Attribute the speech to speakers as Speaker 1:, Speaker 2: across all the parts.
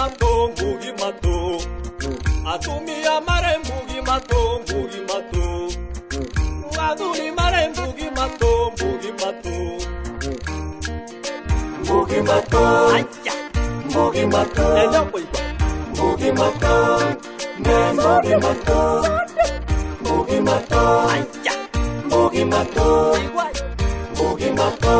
Speaker 1: matũ, ngugi matũ. Atumia marĩ ngugi matũ, ngugi matũ. Athuri marĩ ngugi matũ, ngugi matũ. Ngugi matũ. Ngugi matũ. Ngugi matũ. Ne ngugi matũ. Ngugi matũ. Ngugi matũ. Ngugi matũ.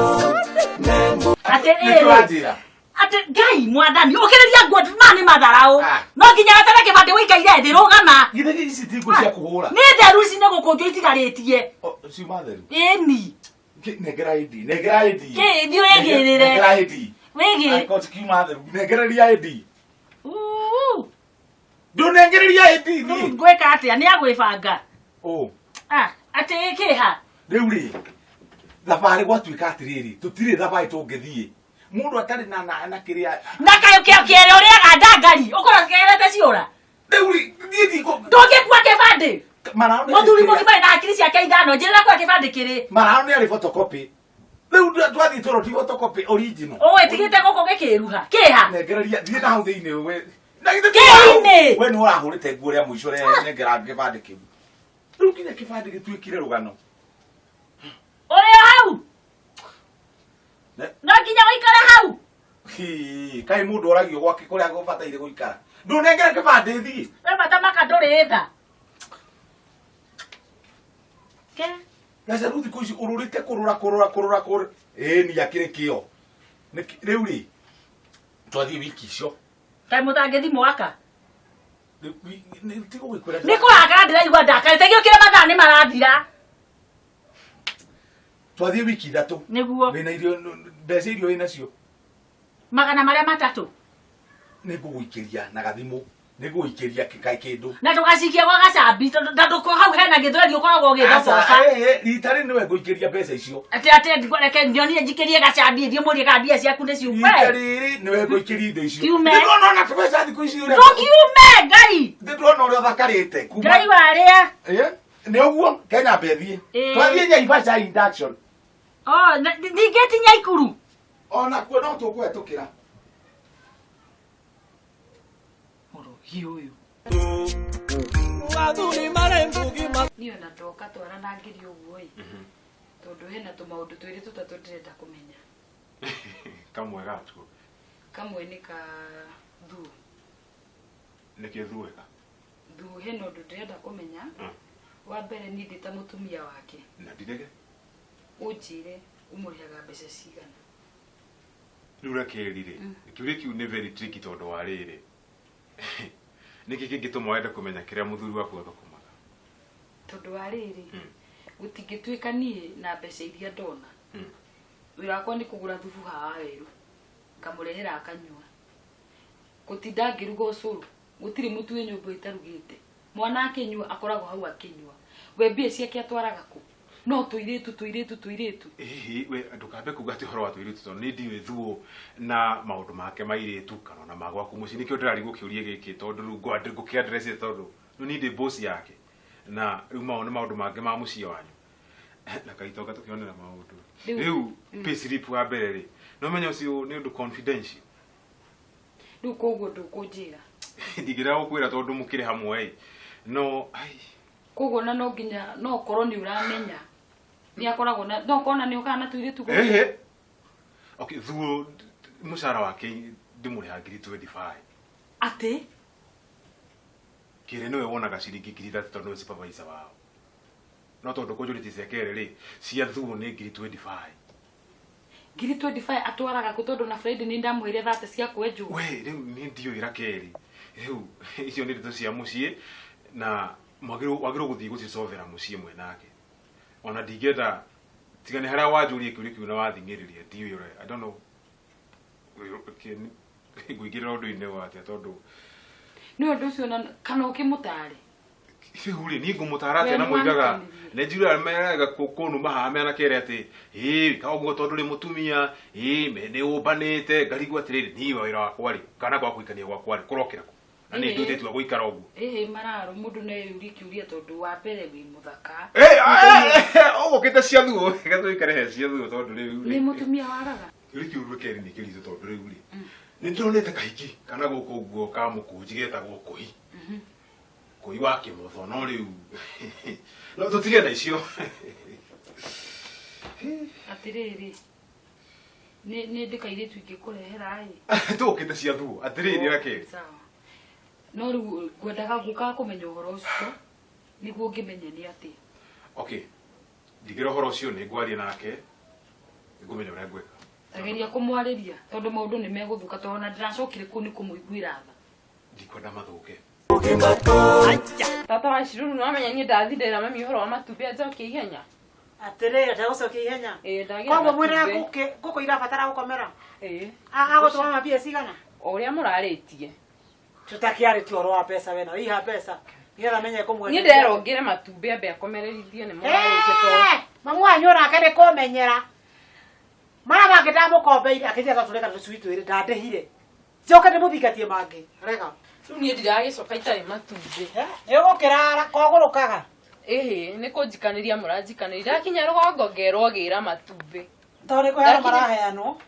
Speaker 1: Ne ngugi
Speaker 2: Atĩrĩrĩ.
Speaker 3: Nĩkĩwanjĩra.
Speaker 2: Atĩ Ngai mwathani, ũkĩrĩria nguo ma nĩ matharaũ.
Speaker 3: Ah.
Speaker 2: No nginya wetere kĩbandĩ wĩikaire thĩ rũgama.
Speaker 3: Githĩ ici ti nguo cia kũhũra?
Speaker 2: Nĩ theru ici nĩ gũkũnjwo itigarĩtie.
Speaker 3: O, ciuma theru.
Speaker 2: Ĩni.
Speaker 3: Nengera ID, nengera ID.
Speaker 2: Kĩ, thiĩ wĩgĩrĩre.
Speaker 3: Nengera ID.
Speaker 2: Wĩgĩ.
Speaker 3: Angĩkorwo cikiuma theru, nengereria ID.
Speaker 2: Uu.
Speaker 3: Ndũnengereria ID
Speaker 2: Rĩu
Speaker 3: niĩ.
Speaker 2: ngwĩka atĩa? Nĩ agwĩbanga.
Speaker 3: Ũ.
Speaker 2: Ah, atĩ kĩha.
Speaker 3: Rĩu rĩ, thabarĩ gwatuĩka atĩrĩrĩ, tũtirĩ thabarĩ tũngĩthiĩ. Mũndũ atarĩ na na na kĩrĩa.
Speaker 2: Na kayũ kĩo kĩerĩ ũrĩaga ndangari. Ũkorwo kĩerete ciũra.
Speaker 3: Rĩu rĩ, niĩ ndikũ.
Speaker 2: Ndũngĩkua kĩbandĩ.
Speaker 3: Marao nĩ
Speaker 2: Mũthuri mũgima na hakiri ciake ithano. Njĩrĩra kwa kĩbandĩ kĩrĩ.
Speaker 3: Marao nĩ arĩ photocopy. Rĩu twathiĩ tũrwo ti photocopy original.
Speaker 2: Ũgwĩtigĩte gũkũ gĩkĩruha. Kĩha.
Speaker 3: Nengereria, thiĩ na hau thĩinĩ we. Na githĩ ti
Speaker 2: Kĩha-inĩ.
Speaker 3: We nĩ ũrahũrĩte nguo rĩa mũico rĩa nengera kĩbandĩ kĩu. Rĩu nginya kĩbandĩ gĩtuĩkire rũgano.
Speaker 2: Ũrĩ o hau. No nginya ũikare hau.
Speaker 3: Hii, kaĩ mũndũ oragio gwake kũrĩa gũbataire gũikara. Ndũnengere kĩbandĩ thiĩ.
Speaker 2: We matamaka ndũrĩ tha. Ke.
Speaker 3: Gacaru thikũ ici ũrũrĩte kũrũra kũrũra kũrũra kũrũra. Ĩĩ ni akĩrĩ kĩo. Rĩu rĩ, twathiĩ wiki icio.
Speaker 2: Kaĩ mũtangĩthi mwaka.
Speaker 3: Ti gũgĩkwĩra.
Speaker 2: Nĩ kũrakara ndĩraigua ndakarĩte gĩũkĩre mathaa nĩ marathira.
Speaker 3: Twathiĩ wiki ithatũ.
Speaker 2: Nĩguo.
Speaker 3: Wĩna irio mbeca irio wĩnacio.
Speaker 2: Magana marĩa matatũ.
Speaker 3: Nĩ ngũgũikĩria na gathimũ. Nĩ ngũgũikĩria kĩndũ.
Speaker 2: Na ndũgacikie gwa gacambi tondũ tondũ kũ hau hena gĩthweri ũkoragwo ũgĩthoboca.
Speaker 3: Aca, rita rĩrĩ nĩwe ngũikĩria mbeca icio.
Speaker 2: Atĩ atĩ reke nyonie njikĩrie gacambi thiĩ mũrie kana mbia ciaku nĩ ciume.
Speaker 3: Rita rĩrĩ nĩwe ngũikĩria indo icio.
Speaker 2: Kiume.
Speaker 3: Nĩndĩrona ona tũbeca thikũ ici ũrĩa.
Speaker 2: Ndũkiume Ngai.
Speaker 3: Nĩndĩrona ũrĩa ũthakarĩte. Kuma-
Speaker 2: Ngai warĩa.
Speaker 3: Nĩ ũguo Kenya mbethiĩ.
Speaker 2: Ĩĩ.
Speaker 3: Twathiĩ Naivasha induction.
Speaker 2: Oh, ningĩ ti Nyaikuru.
Speaker 3: Ona kuo no tũkũhetũkĩra.
Speaker 2: Mũrogi ũyũ.
Speaker 1: Athuri marĩ ngugi matũ.
Speaker 4: Niĩ ona ndoka twaranangĩria ũguo ĩ, tondũ hena tũmaũndũ twĩrĩ tũtatũ ndĩrenda kũmenya.
Speaker 5: Kamwe gatuo.
Speaker 4: Kamwe nĩ ka thuo.
Speaker 5: Nĩkĩ thuo ĩka?
Speaker 4: Thuo hena ũndũ ndĩrenda kũmenya. Wa mbere niĩ ndĩ ta mũtumia wake.
Speaker 5: Na ndirege.
Speaker 4: Ũnjĩre ũmũrĩhaga mbeca cigana.
Speaker 5: Rĩu Rakeli rĩ, kĩũria kĩu nĩ very tricky tondũ wa rĩrĩ. Nĩkĩ kĩngĩtũma wende kũmenya kĩrĩa mũthuri waku athũkũmaga?
Speaker 4: Tondũ wa rĩrĩ, gũtingĩtuĩka niĩ na mbeca iria ndona. Wĩra wakwa nĩ kũgũra thubu haha werũ, ngamũrehera akanyua. Gũtinda ngĩruga ũcũrũ, gũtirĩ mũtu wĩ nyũmba ĩtarugĩte. Mwana akĩnyua akoragwo hau akĩnyua. We mbia ciake atwaraga kũ? No tũirĩtu tũirĩtu tũirĩtu.
Speaker 5: Hihi we ndũkambe kuga atĩ ũhoro wa tũirĩtu tondũ niĩ ndiũĩ thuo na maũndũ make ma airĩtu kana ona ma gwaku mũciĩ. Nĩkĩo ndĩrarigwo kĩũria gĩkĩ tondũ rĩu ngũkĩ address tondũ rĩu niĩ ndĩ boss yake na rĩu mao nĩ maũndũ mangĩ ma mũciĩ wanyu. Na kaitonga tũkĩonera maũndũ. Rĩu pay slip wa mbere rĩ, no menye ũcio nĩ ũndũ confidential.
Speaker 4: Rĩu koguo ndũkũnjĩra.
Speaker 5: Ndingĩrega gũkwĩra tondũ mũkĩrĩ hamwe ĩ. No ai
Speaker 4: Koguo na no nginya no ũkorwo nĩ ũramenya. Nĩ akoragwo na no ũkorwo na nĩ ũkaga na tũirĩtu gũkũ.
Speaker 5: Ehe. Okay, thuo mũcara wake ndĩmũrĩha ngiri 25.
Speaker 4: Atĩ?
Speaker 5: Kĩrĩ nĩwe wonaga ciringi ngiri 30 tondũ nĩwe supervisor wao. No tondũ kũnjũrĩtie cia kerĩ rĩ, cia thuo nĩ ngiri 25.
Speaker 4: Ngiri 25 atwaraga kũ tondũ na Friday nĩ ndamũheire 30 cia kwenjwo.
Speaker 5: We rĩu nĩ ndiũĩ Rakeli. Rĩu icio nĩ ndeto cia mũciĩ na wagĩrĩirwo gũthiĩ gũcicovera mũciĩ mwenake. Ona ndingĩenda tiga nĩ harĩa wanjũria kĩũria kĩu na wathing'ĩrĩria ndiũĩ ũrĩa I don't know. Ngũingĩrĩra ũndũ-inĩ ũyũ atĩa tondũ
Speaker 4: Nĩ ũndũ ũcio na kana ũkĩmũtare.
Speaker 5: Rĩu rĩ, niĩ ngũmũtara atĩa
Speaker 4: We
Speaker 5: na
Speaker 4: nĩ
Speaker 5: moigaga
Speaker 4: wamũkenirie.
Speaker 5: nĩ njiguaga meraga kũnuma haha mena kere atĩ ĩĩ ka ũguo tondũ ũrĩ mũtumia ĩĩ me nĩ ũmbanĩte ngarigwo atĩrĩrĩ niĩ wĩra wakwa rĩ kana kwaga kũhikania gwakwa rĩ kũrokĩra kũ na nĩ
Speaker 4: Ĩĩ.
Speaker 5: nduĩte itua gũikara ũguo.
Speaker 4: Ĩhĩ mararo mũndũ no eyũrie kĩũria tondũ wa mbere wĩ mũthaka.
Speaker 5: Ũgũkĩte cia thuo reke tũikare he cia thuo tondũ rĩu rĩ
Speaker 4: Nĩ mũtumia wagaga.
Speaker 5: Kĩũria kĩu Rakeli nĩ kĩritũ tondũ rĩu rĩ Nĩ ndĩronete kahiki kana gũkũ ũguo ka mũkũnji getagwo kũhi. Kũhi wa kĩmotho no rĩu. No tũtige na icio.
Speaker 4: Atĩrĩrĩ, nĩ ndĩ kairĩtu ingĩkũrehera ĩ.
Speaker 5: Tũũkĩte cia thuo. Atĩrĩrĩ Rakeli.
Speaker 4: Sawa. No rĩu ngwendaga gũkaga kũmenya ũhoro ũcio nĩguo ngĩmenye nĩ atĩa.
Speaker 5: Okay. Ndigĩra ũhoro ũcio nĩ ngwaria nake. Nĩngũmenya ũrĩa ngwĩka.
Speaker 4: Tageria kũmwarĩria tondũ maũndũ nĩ megũthũka tondũ ona ndĩracokire kũu nĩ kũmũiguĩra tha.
Speaker 5: Ndikwenda mathũke.
Speaker 6: Tata wa Shiruru nĩwamenya niĩ ndathi ndera mami ũhoro wa matumbĩ anjokie ihenya.
Speaker 7: Atĩrĩrĩ, ndagũcokia ihenya.
Speaker 6: Ĩĩ ndagĩra
Speaker 7: Koguo mwĩraga
Speaker 6: matumbĩ.
Speaker 7: ngũkũ irabatara gũkomera.
Speaker 6: Ĩĩ.
Speaker 7: Agũtũma mambia cigana?
Speaker 6: O ũrĩa mũrarĩtie.
Speaker 7: Tũtakĩarĩtie ũhoro wa mbeca we na iha mbeca. Nĩgetha menye kũmwenderia.
Speaker 6: Niĩ nderongĩre matumbĩ ambe akomererithie nĩ mũrarĩtie tondũ.
Speaker 7: Mamu wanyu onake nĩ kũmenyera. Mara mangĩ ndamũkombeire akĩnjĩra twatũreka tũcui twĩrĩ ndandĩhire. Njoke ndĩmũthingatie mangĩ. Rega.
Speaker 6: Rĩu niĩ ndiragĩcoka itarĩ matumbĩ.
Speaker 7: Nĩ ũgũkĩrara kogũrũkaga.
Speaker 6: Ĩhĩ, nĩ kũnjikanĩria mũranjikanĩria. Ndakinya rũgongo ngerwo gĩra matumbĩ.
Speaker 7: Tondũ nĩ kũheanwo maraheanwo.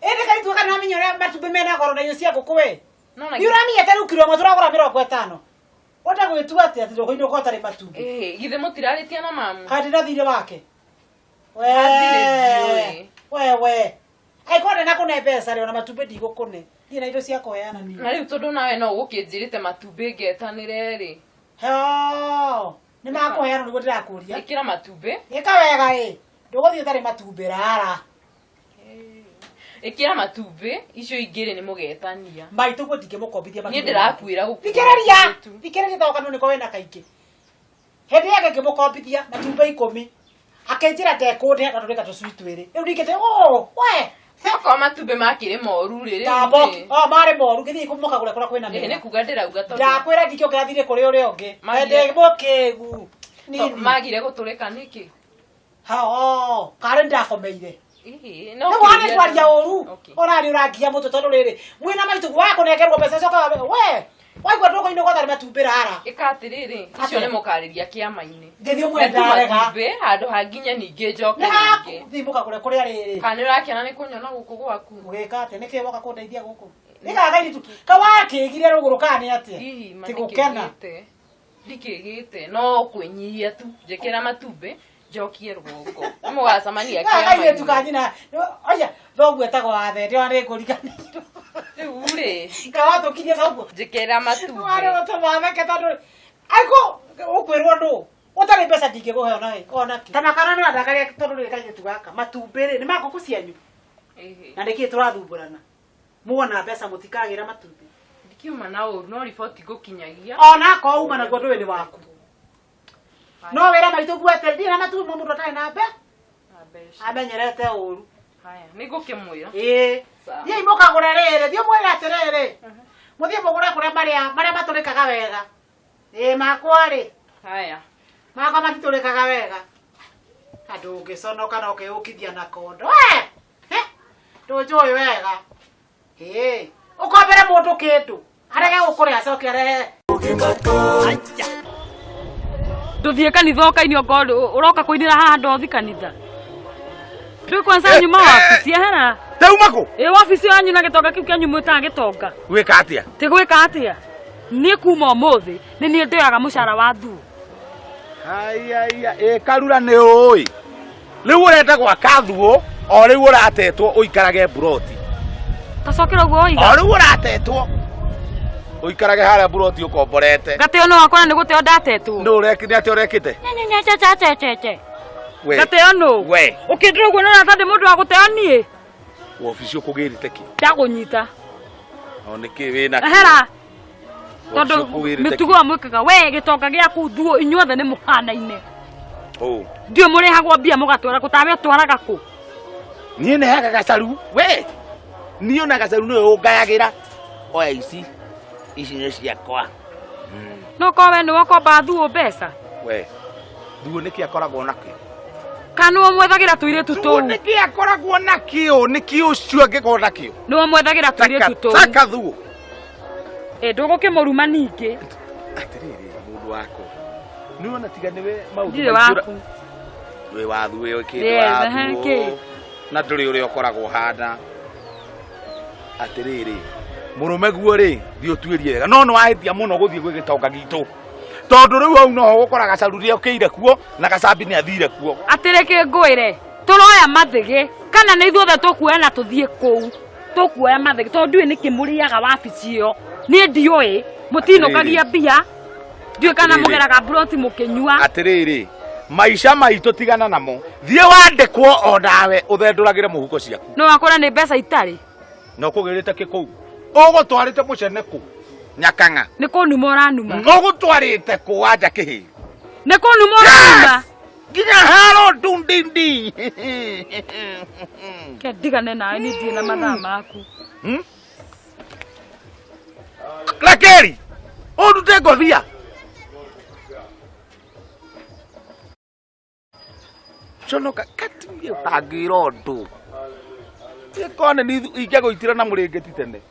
Speaker 7: Ĩndĩ kaituĩka kana nĩwamenya ũrĩa matumbĩ mena goro na irio cia ngũkũ we.
Speaker 6: No na
Speaker 7: Nĩ ũramenya ta rĩu kiro ĩmwe tũragũra 50. Wenda gwĩtua atĩa atĩ ndũkũinũka ũtarĩ matumbĩ.
Speaker 6: Ĩhĩ, githĩ mũtirarĩtie na mamu?
Speaker 7: Kana ndĩna thirĩ wake.
Speaker 6: Hathirĩ ndiũĩ.
Speaker 7: We we. Angĩkorwo ndanakũne mbeca rĩ ona matumbĩ ndigũkũne. Ndirĩ na indo cia kũheana niĩ.
Speaker 6: Na rĩu tondũ nawe no ũgũkĩnjĩrĩte matumbĩ ngetanĩre rĩ.
Speaker 7: Hoo, nĩ makũheana nĩguo ndĩrakũria.
Speaker 6: Ĩkĩra matumbĩ.
Speaker 7: Ĩka wega ĩ. Ndũgũthiĩ ũtarĩ matumbĩ rara.
Speaker 6: Ĩkĩra matumbĩ, icio ingĩ rĩ nĩ mũgetania.
Speaker 7: Maitũ guo ndingĩmũkombithia
Speaker 6: Niĩ ndĩrakwĩra gũkua.
Speaker 7: Thikĩrĩria. Thikĩrĩria ta kanua nĩko wĩna kaingĩ. Hĩndĩ yake ngĩmũkombithia matumbĩ 10. Akĩnjĩra ndekũndĩha na tũrĩka tũcui twĩrĩ. Rĩu ningĩte oh, we.
Speaker 6: Okorwo matumbĩ makĩrĩ moru rĩ, rĩu
Speaker 7: Ndambo,
Speaker 6: rĩ.
Speaker 7: oh marĩ moru ngĩthiĩ kũmũkagũra kũrĩa kwĩna
Speaker 6: Ĩhĩ,
Speaker 7: mĩega.
Speaker 6: nĩ kuga ndĩrauga tondũ.
Speaker 7: Ndakwĩra ndingĩongera thirĩ kũrĩ ũrĩa ũngĩ.
Speaker 6: Magire-
Speaker 7: Ndĩ mũkĩgu. Nini.
Speaker 6: Magire gũtũrĩka nĩkĩ?
Speaker 7: Ha, karĩ ndakomeire.
Speaker 6: Ĩhĩ, no
Speaker 7: Nĩ wane
Speaker 6: kĩũria
Speaker 7: kwaria ũru.
Speaker 6: Okay.
Speaker 7: Ũrarĩ ũrangia mũtwe tondũ rĩrĩ mwĩna maitũ wakũnengerwo mbeca coka we waigua ndũkũinũka ũtarĩ matumbĩ rara.
Speaker 6: Ĩka atĩrĩrĩ, icio
Speaker 7: Atĩa?
Speaker 6: nĩ mũkarĩria kĩama-inĩ.
Speaker 7: Ngĩthiĩ
Speaker 6: Na
Speaker 7: ũmwetha
Speaker 6: tu
Speaker 7: rega.
Speaker 6: matumbĩ handũ ha nginya ningĩ njoke
Speaker 7: Nĩ
Speaker 6: rĩngĩ.
Speaker 7: thiĩ mũkagũre kũrĩa rĩrĩ.
Speaker 6: Kana nĩ ũrakena nĩ kũnyona gũkũ gwaku?
Speaker 7: Ũgĩka atĩa? Nĩkĩ woka kũndeithia gũkũ? Nĩkaga kairĩtu kawakĩgire rũgũrũ kana nĩ atĩa?
Speaker 6: Hihi ma
Speaker 7: Ti gũkena.
Speaker 6: ndikĩgĩte. Ndikĩgĩte no kwĩnyihia tu. Njĩkĩra matumbĩ njokie rũgongo. Nĩ mũgacemania
Speaker 7: Gaka kairĩtu ka
Speaker 6: kĩama-inĩ.
Speaker 7: nyina. Oya thoguo etagwo wathende ona nĩ ngũriganĩirwo.
Speaker 6: Rĩu rĩ,
Speaker 7: Kawatũkirie thoguo.
Speaker 6: njĩkĩra matumbĩ.
Speaker 7: Warĩ ũtũmatheke tondũ aiko ũkwĩrwo ndũ ũtarĩ mbeca ndingĩkũhe ona onakĩ. Kana kana nĩ wandakaria tondũ rĩrĩ kairĩtu gaka matumbĩ rĩ nĩ ma ngũkũ cianyu
Speaker 6: Ĩhĩ.
Speaker 7: na nĩkĩ tũrathumbũrana muona mbeca mũtikagĩra matumbĩ
Speaker 6: Ndikiuma na ũru no riboti ngũkinyagia.
Speaker 7: ona akorwo uma naguo ndũĩ nĩ waku no wĩra maitũ guo atĩ ndirĩ na matumbĩ ma mũndũ atarĩ na mbe
Speaker 6: Na mbeca.
Speaker 7: amenyerete ũru
Speaker 6: Haya, nĩ ngũkĩmwĩra.
Speaker 7: ĩĩ
Speaker 6: Sawa.
Speaker 7: thiĩi mũkagũre rĩrĩ thiĩ mwĩre atĩrĩrĩ mũthiĩ mũgũre kũrĩa marĩa marĩa matũrĩkaga wega ĩĩ makwa rĩ
Speaker 6: Haya.
Speaker 7: makwa matitũrĩkaga wega na ndũngĩconoka na ũkĩũkithia na kondo we He, ndũnjũĩ wega ĩĩ ũkombere mũndũ kĩndũ arege gũkũrĩa acoke arehe
Speaker 4: Ndũthiĩ kanitha ũkaini okorwo ũroka kũinĩra haha ndothi kanitha. Ndũĩ kwanza nyuma wabici ehera.
Speaker 3: Ndauma kũ?
Speaker 4: Ĩ wabici yanyu na gĩtonga kĩu kĩanyu mwĩtaga gĩtonga.
Speaker 3: Gwĩka atĩa?
Speaker 4: Ti gwĩka atĩa? Niĩ kuma ũmũthĩ nĩ niĩ ndoyaga mũcara wa thuo.
Speaker 3: Haiya, ĩ karura nĩ ũĩ. Rĩu ũrenda gwaka thuo, o rĩu ũratetwo ũikarage mburoti.
Speaker 4: Tacokera ũguo woiga.
Speaker 3: O rĩu ũratetwo ũikarage harĩa mburoti ũkomborete.
Speaker 4: Gateo no wakora nĩ gũteo ndatetwo.
Speaker 3: Nũ ũreki nĩ atĩa ũrekĩte?
Speaker 4: Nyenyenyenyenyenyenyenye.
Speaker 3: We.
Speaker 4: Gateo nũ?
Speaker 3: We.
Speaker 4: Ũkĩndĩra ũguo nĩ ũrata ndĩ mũndũ wa gũteo niĩ.
Speaker 3: Wabici ũkũgĩrĩte kĩ?
Speaker 4: Ndagũnyita.
Speaker 3: O nĩkĩ wĩna kĩ?
Speaker 4: Ehera.
Speaker 3: Wabici
Speaker 4: Tondũ
Speaker 3: ũkũgĩrĩte kĩ?
Speaker 4: mĩtugo ĩyo mwĩkaga we gĩtonga gĩaku thuo inyuothe nĩ mũhanaine.
Speaker 3: Ũ.
Speaker 4: Ndiũĩ mũrĩhagwo mbia mũgatwara kũ tawe ũtwaraga kũ.
Speaker 3: Niĩ neaga gacaru. We. Niĩ ona gacaru nĩwe ũngayagĩra. Oya ici. Ici nĩ ciakwa.
Speaker 4: No korwo we nĩwe ũkombaga thuo mbeca.
Speaker 3: We. Thuo nĩkĩ akoragwo nakĩo?
Speaker 4: Kana nĩwe mwethagĩra tũirĩtu
Speaker 3: Thuo
Speaker 4: tũu.
Speaker 3: nĩkĩ akoragwo nakĩo? Nĩkĩ ũcio angĩkorwo nakĩo?
Speaker 4: Nĩwe mwethagĩra tũirĩtu tũu.
Speaker 3: Taka thuo.
Speaker 4: Ĩ ndũgũkĩmũruma ningĩ.
Speaker 3: Atĩrĩrĩ mũndũ wakwa. Nĩ wona tiga nĩwe maũndũ
Speaker 4: Ndirĩ
Speaker 3: maingĩ
Speaker 4: waku.
Speaker 3: Wĩ wathu wĩ kĩndũ
Speaker 4: Yes,
Speaker 3: wa
Speaker 4: ehe,
Speaker 3: thuo.
Speaker 4: kĩ?
Speaker 3: Na ndũrĩ ũrĩa ũkoragwo hana. Atĩrĩrĩ. Mũrũme guo rĩ thiĩ ũtuĩrie wega no nĩ wahĩtia mũno gũthiĩ gwĩ gĩtonga gitũ tondũ rĩu hau noho gũkora gacaru rĩa ũkĩire kuo na gacambi nĩ athire kuo.
Speaker 4: Atĩrĩ ngwĩre tũroya mathĩgĩ kana nĩ ithuothe tũkuoya na tũthiĩ kũu tũkuoya mathĩgĩ tondũ ndiũĩ nĩkĩ mũrĩaga wabici ĩyo niĩ ndiũĩ mũtinũkagia mbia ndiũĩ kana mũgeraga mburoti mũkĩnyua.
Speaker 3: Atĩrĩrĩ maica maitũ tigana namo thiĩ wandĩkwo o nawe ũthendũragĩre mũhuko ciaku.
Speaker 4: No wakora nĩ mbeca itarĩ.
Speaker 3: Na ũkũgĩrĩte kĩ kũu ũgũtwarĩte mũcene kũ nyakang'a
Speaker 4: nĩ kũnuma ũranuma
Speaker 3: ũgũtwarĩte kũ wanja kĩhĩ
Speaker 4: nĩ kũnuma ũranuma
Speaker 3: nginya haro ndundindi.
Speaker 4: Ke ndigane nawe niĩ ndirĩ na mathaa maku.
Speaker 3: Rakeri ũndute ngothia conoka katimie ũtangĩra ũndũ ĩkone nĩ ingĩagũitira na mũrĩngĩti tene.